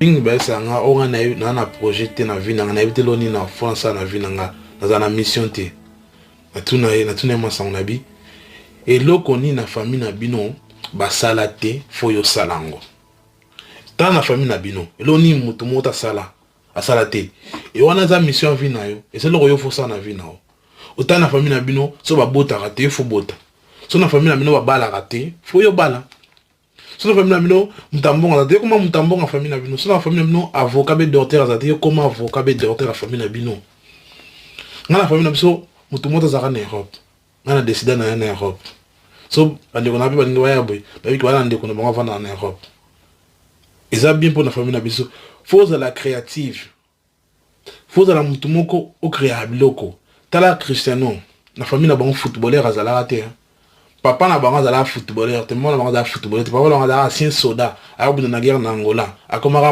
Mingi bayesaka nga oyo nga naa na projet te na vie na nga, nayebi te loni na France na vie na nga, naza na mission te. Natuna ye, natuna ye masango na bi eloko nini na famille na bino basala te, fo yosala yango. Tala na famille na bino, eloko nini moto moko tasala asala te, e wana eza mission ya vie na yo, eza eloko yo fosala na vie na yo. Otala na famille na bino, so babotaka te, yo fo bota. So na famille na bino babalaka te, fo yo bala. So na famille na bino moto ya mbongo aza te, yo koma moto ya mbongo ya famille na bino. So na famille na bino avocat be docteur aza te, yo koma avocat be docteur ya famille na bino. Ngai na famille na biso moto moko azalaka na Europe, ngai na décide na ye na Europe. So bandeko na mpe balingi baya boye, bayebiki bana ndeko na bango avandaka na Europe, eza bien mpo na famille na biso. Fo ozala créative, fo ozala motu moko ocréa biloko. Tala Cristiano, na famille na bango footballeur azalaka te, papa na bango azalaka footballeur te, mama na bango azalaka footballeur te, papa na bango azalaka ancien soldat, akobunda na guerre na Angola, akomaka.